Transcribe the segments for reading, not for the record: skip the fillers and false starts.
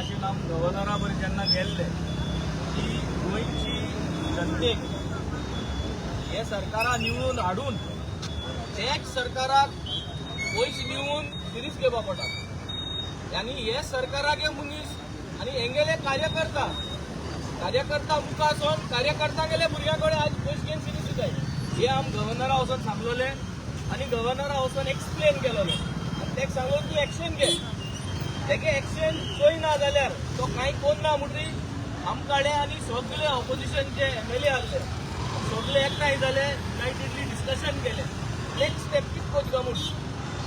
भाशेन आम गव्हर्नरा बरें जेन्ना गेल्ले की गोंयची जनतेक हे सरकारा निवडून हाडून तेच सरकाराक पयशे दिवन सिरीस घेवपा पडटा आनी हे सरकाराक हे मनीस आनी हेंगेले कार्यकर्ता कार्यकर्ता मुखार वचोन कार्यकर्त्यांगेले भुरग्यां कडेन आज पयशे घेवन सिरीस दिताय. हे आम गव्हर्नरा वचोन सांगलोले आनी गव्हर्नरा वचोन एक्सप्लेन केलोले आनी तेका सांगलो, तूं एक्शन घे. तेगे एक्शन चोयना जाल्यार तो कांय कोन्ना म्हणटरी आमकाडे आनी सगळे ऑपोजिशनचे एमएलए आहले, सगळे एकठांय जाले, युनायटेडली डिस्कशन केलें, नेक्स्ट स्टेप कितें करता म्हूण.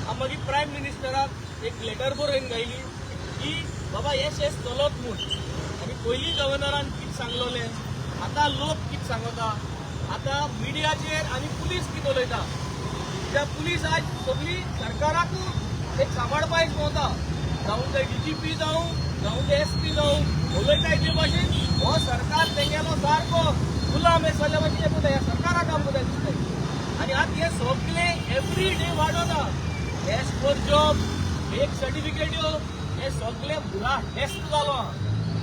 आमी मागीर प्रायम मिनिस्टराक एक लेटर बरोवन घायली की बाबा हे शेस चलत म्हूण. आनी पयलीं गव्हर्नरान कितें सांगलोलें, आतां लोक कितें सांगता, आतां मिडियाचेर आनी पुलीस कितें उलयता. त्या पुलीस आज सगळी सरकाराकूच एक सांबाळपाक भोंवता. जावं ते डीजीपी जावं, जावं ते एसपी जावं, उलयता जे भाशेन हो सरकार तेंगेलो सारको गुलाम जाल्ल्या भाशेन हे ह्या सरकाराक काम करता दिसता. आनी आतां हे सगळे एवरी डे वाडोना एस फॉर जॉब, एक सर्टिफिकेट्यो, हे सगळे बुरा हेस्त जालो.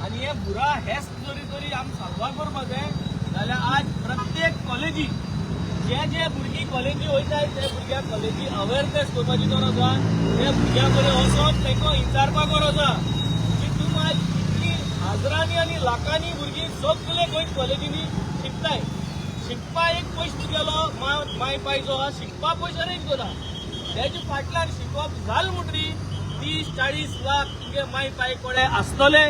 आनी हे बुरा हेस्त जरी तरी आमी साल्वार करपाक जाय जाल्यार आज प्रत्येक कॉलेजी जे जे भुरगीं कॉलेजी वयताय ते भुरग्यांक कॉलेजी अवेरनेस करपाची गरज आसा. त्या भुरग्यां कडेन वचोन तांकां विचारपा गरज आसा की तूं आज इतली हजरांनी आनी लाखांनी भुरगीं सगळे गोंय कॉलेजींनी शिकताय. शिकपा एक पयस तुगेलो माय पाय जो आहा शिकपा पयस अरेंज करता, तेजे फाटल्यान शिकप जालें म्हणटरी 30-40 लाख तुगे माय पाय कडेन आसतले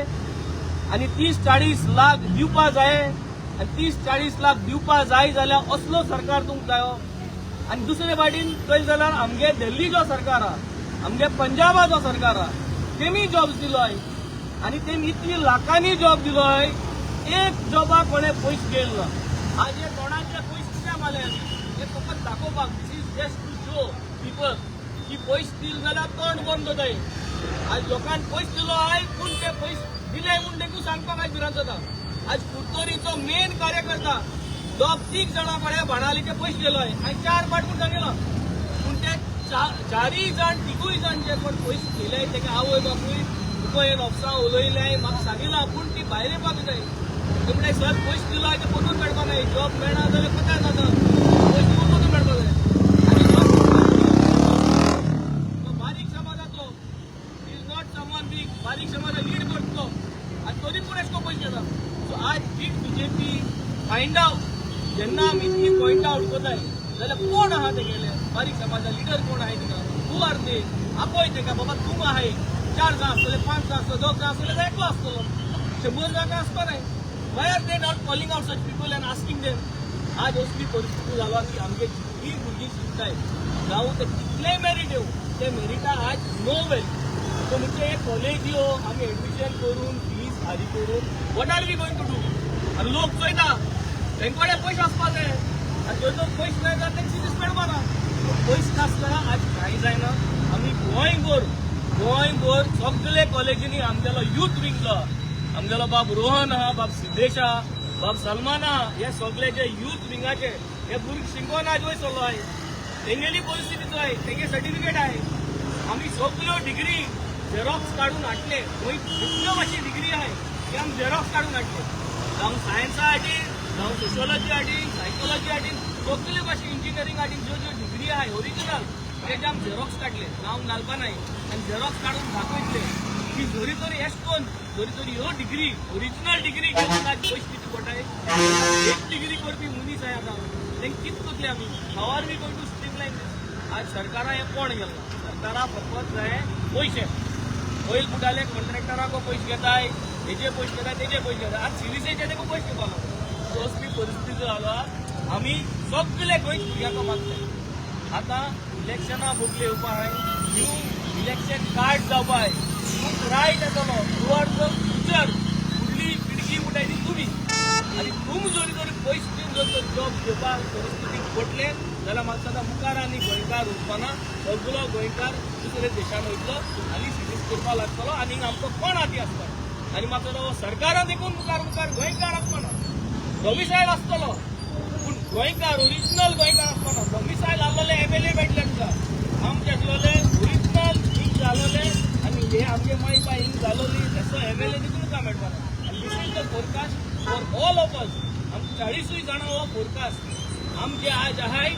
आनी 30-40 लाख दिवपा जाय. आनी 30-40 लाख दिवपा जाय जाल्यार असलो सरकार तुमकां जायो. आनी दुसरे वाटेन पळयत जाल्यार आमगे दिल्ली जो सरकार आहा, आमगे पंजाबा जो सरकार आहा, तेमी जॉब्स दिलो आहे आनी तेमी इतली लाखांनी जॉब दिलो आहे, एक जॉबाक कोणें पयशे घेयलो ना. आज हे तोंडाचे पयशे कित्याक मारले आमी? हे फकत दाखोवपाक, this is just to show people की पयशे दिले जाल्यार तोंड बंद जाताय. आज लोकांक पयशे दिलो आहे, पूण ते पयशे दिले म्हूण देखून सांगपाक आज भिरांत जाता. आज कुडतरीचो मेन कार्यकर्ता दोग तीग जाणां कडेन बाणालीचे पयशे दिलो आहे आनी चार पाट म्हूण सांगिल्लो, पूण ते चारूय जाण, तिगूय जाण जे कोण पयशे दिले तेका आवय बापूय तुका हे ऑफिसा उलयले, म्हाका सांगिलां, पूण ती भायर येवपाक जाय. ते म्हणटाय, सर, पयशे दिलो ते परतून मेळपाक जाय. जॉब मेळना जाल्यार पत्यार जाता, पयशे परतून मेळपाक जाय. आनी तो बारीक समाजाचो, is not someone big, बारीक समाजा लीड करतलो आनी तरी पूण एशको पयशे घेता. सो आज did BJP find out? जेन्ना आमी इतली पॉयंट आउट करताय जाल्यार कोण आहा तेगेले बारीक समाजा लिडर कोण आहाय तिका? Who are they? आपय तेका, बाबा तूं आहाय. चार जाण आसतले, पांच जाण आसतले, दोग जाण आसतले, जाल्यार एकलो आसतलो, 100 जाण आसपा नाय. Why are they not calling out such people and asking them? आज असली परिस्थिती जाला की आमगे जितली भुरगीं शिकताय, जावं ते कितलेय मेरीट येवं, ते मेरिटा आज नो व्हॅल्यू. सो म्हणजे हे कॉलेजियो आमी एडमिशन करून, फीस फारीक करून, what are we going to do? आनी लोक चोयता, तेंचे कडेन पयशे आसपा जाय आनी जर जर पयशे मेळटा तेंका सिरीस मेळपा ना. पयशे नासतना आज कांय जायना. आमी गोंयभर गोंयभर सगळे कॉलेजींनी आमगेलो युथ विंगलो, आमगेलो बाब रोहन आहा, बाब सिद्धेश आहा, बाब सलमान आहा, हे सगळे जे युथ विंगाचे हे भुरगे शिंकोन आज वयर सरलो आहे. तेंगेली परिस्थिती चोय, तेंगे सर्टिफिकेट आहे. आमी सगळ्यो डिग्री झेरॉक्स काडून हाडले. गोंय जितल्यो मातशी डिग्री आहे ती आमी झेरॉक्स काडून हाडले, जावं सायन्सा हाडीन, जावं सोशोलॉजी हाडीन, सायकोलॉजी हाडीन, सगळे भाशे इंजिनियरींग हाडीन, ज्यो ज्यो डिग्री आहे ओरिजिनल तेजे आमी झेरॉक्स काडले, नांव घालपा नाय. आनी झेरॉक्स काडून दाखयतले की जरी तरी एश कोन जरी तरी ह्यो डिग्री, ओरिजिनल डिग्री घेवन आज पयशे दिवचे पडटाय, एक डिग्री करपी मनीस आहे आतां तेंकां कितें करतले आमी? How are we going to streamline this? आज सरकारा हें कोण गेल्ला? सरकारा फकत जाय पयशे. पयल बुडाले कॉन्ट्रॅक्टराक पयशे घेताय, हेजे पयशे घेताय, तेजे पयशे घेताय, आज सिरिसेचे तेका पयशे घेवपाक लागलो. सो असली परिस्थिती जाला. आमी सगळे गोंय भुरग्यांक मागताय, आतां इलेक्शनां बोगले येवपा आहाय, न्यू इलेक्शन कार्ड जावपा आहाय, तुमकां रायट येतलो टुवर्ड the future. फुडली पिळगी म्हणटाय ती तुमी. आनी तुमी जरी तरी पयशे दिवन जर तर जॉब घेवपाक परिस्थिती पडले जाल्यार म्हाका दिसता मुखार आनी गोंयकार उरपाना. सगलो गोंयकार दुसऱ्या देशान वयतलो आनी सिटीज करपाक लागतलो आनी आमकां कोण हाती आसता. आनी म्हाका दिसता सरकारान देखून मुखार मुखार गोंयकार आसपाना, डॉमिसायल आसतलो पूण गोंयकार, ओरिजिनल गोंयकार आसपाना. डॉमिसायल आहलोले एमएलए मेळटले तुका, आमचे आसलोले ओरिजिनल हिंग जालोले आनी हे आमचे माय पाय हिंग जालोली तसो एमएलए देखून तुका मेळपाना. आनी this is the forecast for all of us. आम 40 जाणां हो फोरकास्ट आमचे आज आहाय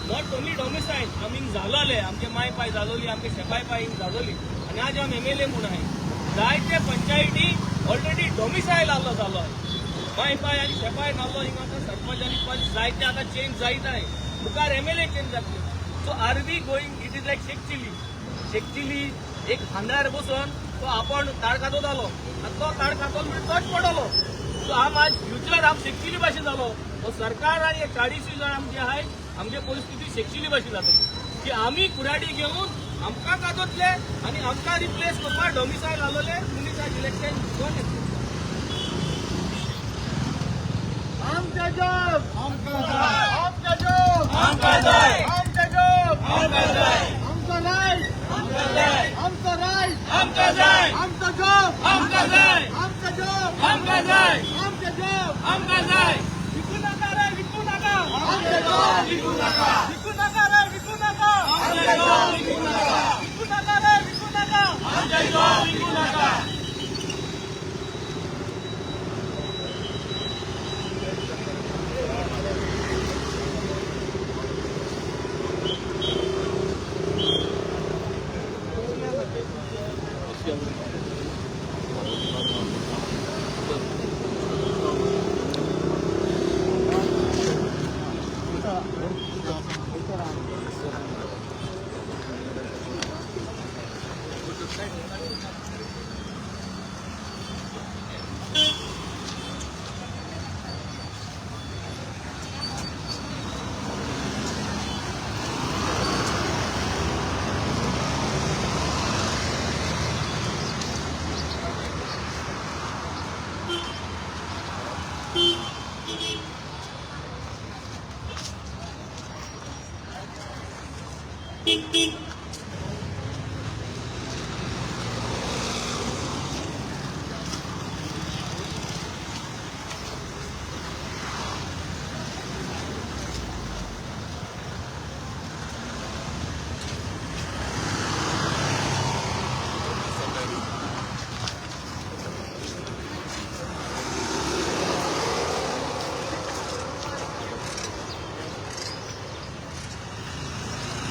not only domicile आमी हिंग जालोले, आमचे माय पाय जालोली, आमचे शेपाय पाय हिंग जालोली आनी आज आम एमएलए म्हूण आहाय. जायते पंचायती ऑलरेडी डॉमिसायल आहलो जालो आहे, माय पाय आनी शेपाय नाल्लो हिंगा आतां सरपंच आनी पंच जायते आतां चेंज जायत आहे, मुखार एमएलए चेंज जातले. So are we going, it is like Sheikh Chilli. Sheikh Chilli एक खांद्यार बसून तो आपण ताड खातो जालो आनी तो ताड खातो म्हणजे तोच पडलो. सो आम आज फ्युचर आम शेख चिली भाशेन जालो. हो सरकार आनी 40 जाण आमचे आहाय, आमची परिस्थिती शेख चिली भाशेन जातली की आमी कुराडी घेवन आमकां कादोतले आनी आमकां रिप्लेस करपाक डॉमिसायल आलोले मनीस आज इलेक्शन जिखोन येतले. आमचा जॉब आमका जाय, आमचा जॉब आमकां जाय, आमचा जॉब आमकां जाय, आमचा राईट आमकां जाय, आमचा राईट आमकां जाय, आमचा जॉब आमकां जाय, आमचा जॉब आमकां जाय, आमचा जॉब आमकां जाय. विकू नका रे, विकू नका, आमचा जॉब विकू नका, विकू नका रे, विकू नका, आमचा जॉब विकू नका, विकू नका रे, विकू नका. आमचा जॉब विकू नका.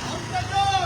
आमचा जॉब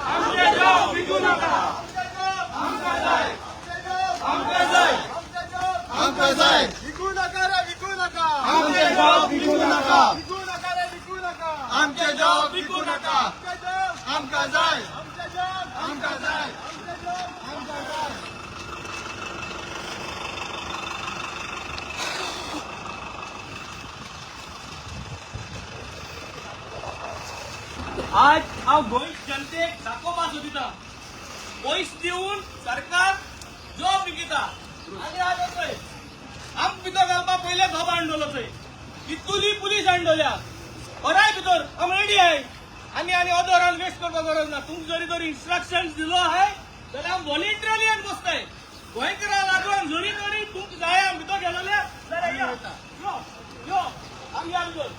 आमचे जॉब विकू नका. आमकां जाय, आमकां जाय. आमकां जाय. विकू नका रे, विकू नका. आमचे जॉब विकू नका. विकू नका रे, विकू नका. आमचे जॉब विकू नका. आमचे जॉब, आमकां जाय. आमचे जॉब, आमकां जाय. आमचे जॉब. आमकां जाय. आज हांव गोंय जनतेक दाखोवपाक सोदिता, पयस दिवन सरकार जॉब विकिता. आनी आज पळय, आम भितर घालपा पयले धोब हाडलो थंय, इतुली पुलीस हाडल्या बराय भितर. हांव रेडी आहाय. आनी आनी अदर हांव वेस्ट करपाक गरज ना. तुमकां जरी तर इन्स्ट्रक्शन दिलो आहाय जाल्यार हांव व्हॉलेंटरली येवन बसताय. गोंयकारां लागून जरी तरी तुमकां जाय आम भितर गेलोले जाल्यार या, यो यो, आमी या भितर.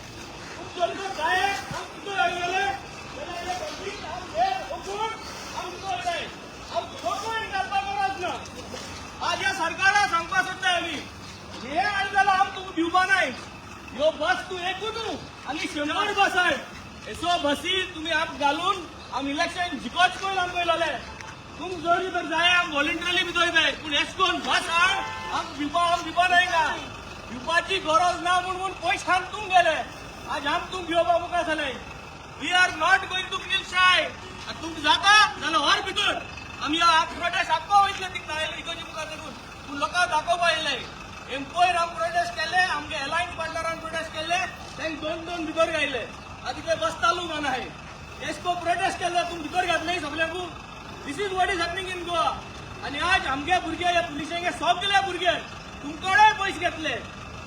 तुमकां जरी तर जाय आम भितर गेले जाल्यार हे complete आम हे ओकून आम भितर वयताय. आम डॉक्युमेंट घालपाक गरज ना. आज ह्या सरकारा सांगपाक सोदताय आमी, हे आनी जाल्यार आम तुमकां दिवपा नाय. ह्यो बस तूं एकूच न्हू, आनी 100 बस आहाय. हेसो बसी तुमी आम घालून आम इलेक्शन जिकोच करून आमकां येयलोले. तुमकां जरी तर जाय आम व्हॉलंटरली भितर वयताय, पूण एश करून बस हाड आम दिवपा, आम दिवपा नाय का. दिवपाची गरज ना म्हूण म्हूण पयशे आम तुमकां गेले. आज आम तुमकां घेवपा मुखार जाले. We are not going to feel shy. तुमकां जाता जाल्यार व्हर भितर. आमी आज प्रोटेस्ट आख्खो वयतले थिंगा इगोजी मुखार धरून, पूण लोकांक दाखोवपा येयले. पयर आम प्रोटेस्ट केले, आमगे एलायन्स पार्टनरान प्रोटेस्ट केले, तांकां दोन दोन भितर घायले. आतां ते बस चालू जावन आहाय. एशको प्रोटेस्ट केले तुमी भितर घातले सगल्यांकू. This is what is happening in Goa. आनी आज आमगे भुरगे ह्या पुलिसांगे सगले भुरगे तुमकडे पयशे घेतले.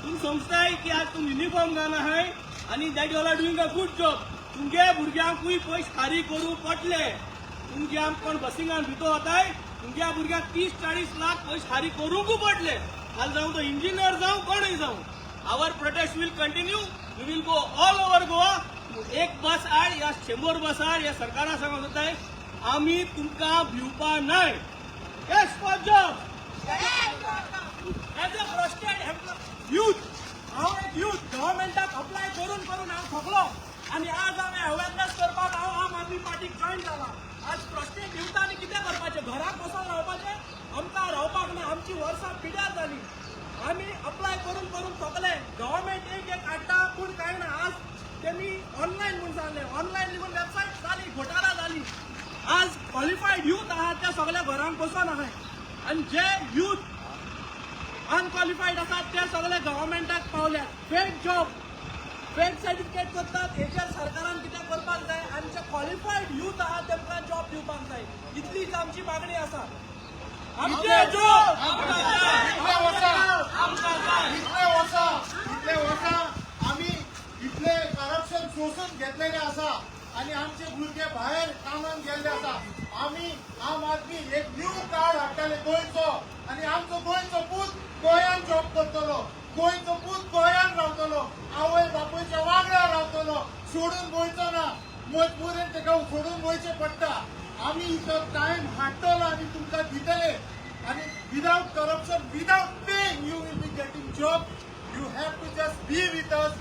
तुमी समजताय की आज तुमी युनिफॉर्म घालून आहाय आनी that you are doing a good job. तुमगे भुरग्यांकूय पयशे खारी करूं पडले. तुमगे आम कोण बसिंगान भितर वताय, तुमच्या भुरग्यांक 30-40 लाख पयशे खारी करूंकू पडले. काल जावं तो इंजिनियर जावं, कोणूय जावं. Our protest will continue. We will go all over Goa. एक बस आड या 100 बस आड ह्या सरकारा सांगत जाताय, आमी तुमकां भिवपा नाय. Yes for job. As a frustrated youth, हांव एक यूथ, गव्हर्मेंटाक अप्लाय करून करून हांव थकलो आनी आज हांवें अवेरनेस करपाक हांव आम आदमी पार्टीक जॉयन जाला. आज फ्रस्ट्रेट युथांनी कितें करपाचें? घराक बसून रावपाचें? आमकां रावपाक ना. आमची वर्सां पिड्यार जाली. आमी अप्लाय करून करून थकले. गव्हर्मेंट एक एक काडटा, पूण कांय ना. आज तेमी ऑनलायन म्हूण सांगलें, ऑनलायन निघून वेबसायट जाली, घोटाळा जाली. आज क्वॉलिफायड यूथ आहा ते सगळे घरांत बसून आहाय आनी जे यूथ अनक्वॉलिफाईड आसात ते सगळे गव्हर्मेंटाक पावल्यात. फेक जॉब, फेक सर्टिफिकेट करतात. हेचेर सरकारान कितें करपाक जाय. आमचे क्वॉलिफायड यूथ आहा तेमकां जॉब दिवपाक जाय, इतलीच आमची मागणी आसा. आमचे जॉब आमकां जाय. इतले वर्सां, आमकां जाय. इतले वर्सां, इतले वर्सां आमी इतले करप्शन सोसून घेतलेले आसा आनी आमचे भुरगे भायर कामाक गेल्ले आसा. आमी आम आदमी एक न्यू कार्ड हाडटले गोंयचो आनी आमचो गोंयचो पूत गोंयान जॉब करतलो, गोंयचो पूत गोंयान रावतलो, आवय बापूयच्या वांगडा रावतलो, सोडून वयचो ना. मजबुरीन तेका सोडून वयचें पडटा. आमी इतलो टायम हाडटलो आनी तुमकां दितले आनी without corruption, without paying, you will be getting job. You have to just be with us.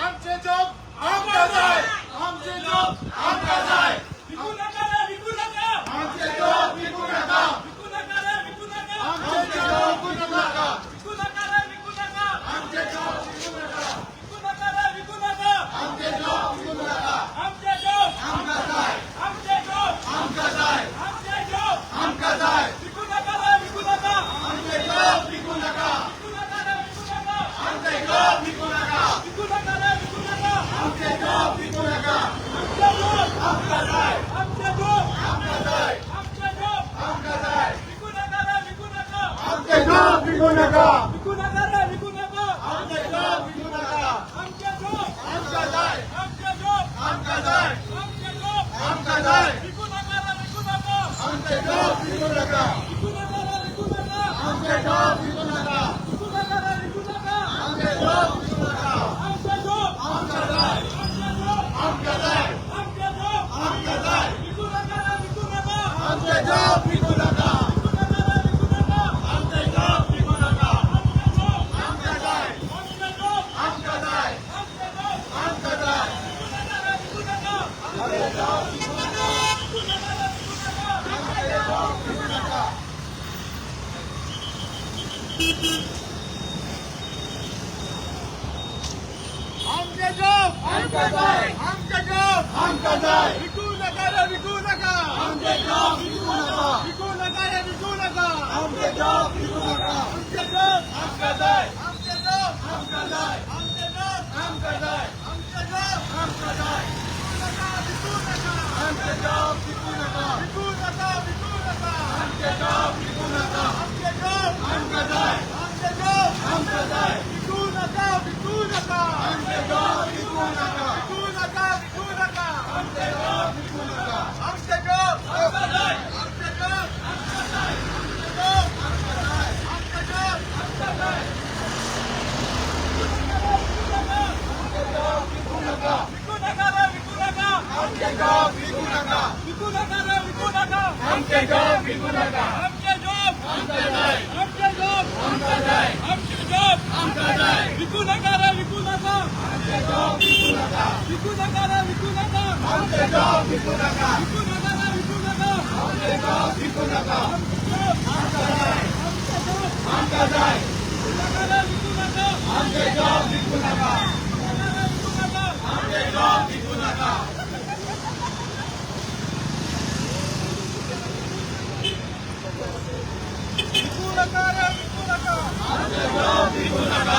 आमचे जॉब आमकां जाय. आमचे जॉब आमकां जाय. विकू नका रे, विकू नका. आमचे जॉब विकू नका. विकू नका रे, विकू नका. आमचे जॉब विकू नका. विकू नका रे, विकू नका. आमचे जॉब विकू नका. विकू नका रे, विकू नका. आमचे जॉब विकू नका. आमचे जॉब, आमकां जाय. आमचे जॉब, आमकां जाय. आमचे जॉब. आमकां जाय. विकू नका रे, विकू नका. आमचे जॉब विकू नका. विकू नका रे, विकू नका. आमचे जॉब विकू नका. विकू नका रे, विकू नका. आमचे जॉब विकू नका. आमचे जॉब, आमकां जाय. आमचे जॉब, आमकां जाय. आमचे जॉब. आमकां जाय. विकू नका रे, विकू नका. आमचे जॉब विकू नका. विकू नका रे, विकू नका. आमचे जॉब विकू नका. आमचे जॉब, आमकां जाय. आमचे जॉब, आमकां जाय. आमचे जॉब. आमकां जाय. विकू नका रे, विकू नका. आमचे जॉब विकू नका. विकू नका रे, विकू नका. आमचे जॉब विकू नका. विकू नका रे, विकू नका. आमचे जॉब विकू नका. आमचे जॉब, आमकां जाय. आमचे जॉब, आमकां जाय. आमचे जॉब. आमकां जाय. विकू नका रे, विकू नका. आमचे जॉब विकू नका. विकू नका रे, विकू नका. आमचे जॉब विकू नका. आमचे जॉब आमकां जाय, आमचे जॉब आमकां जाय, विकू नका रे विकू नका, आमचे जॉब विकू नका, विकू नका रे विकू नका, आमचे जॉब विकू नका, आमचे जॉब आमकां जाय, आमचे जॉब आमकां जाय, आमचे जॉब आमकां जाय, आमचे जॉब आमकां जाय, विकू नका विकू नका, आमचे जॉब विकू नका, विकू नका विकू नका, आमचे जॉब विकू नका, आमचे जॉब आमकां जाय, आमचे जॉब आमकां जाय, विकू नका विकू नका, आमचे जॉब विकू नका, विकू नका विकू नका, आमचे जॉब विकू नका, आमचे जॉब आमकां जाय, आमचे जॉब आमकां जाय, आमचे जॉब आमकां जाय, आमचे जॉब आमकां जाय, विकू नका विकू नका रे विकू नका, आमचे जॉब विकू नका, विकू नका रे विकू नका, आमचे जॉब विकू नका, आमचे जॉब आमकां जाय, आमचे जॉब आमकां जाय, आमचे जॉब आमकां जाय, विकू नका रे विकू नका, आमचे जॉब विकू नका, विकू नका रे विकू नका, आमचे जॉब विकू नका, विकू नका रे विकू नका, आमचे जॉब विकू नका, आमकां जाय, आमकां जाय, विकू नका रे विकू नका, आमचे जॉब विकू नका, विकू नका रे विकू नका, आमचे जॉब विकू नका. विकू नका रे विकू नका, आमचे जॉब विकू नका.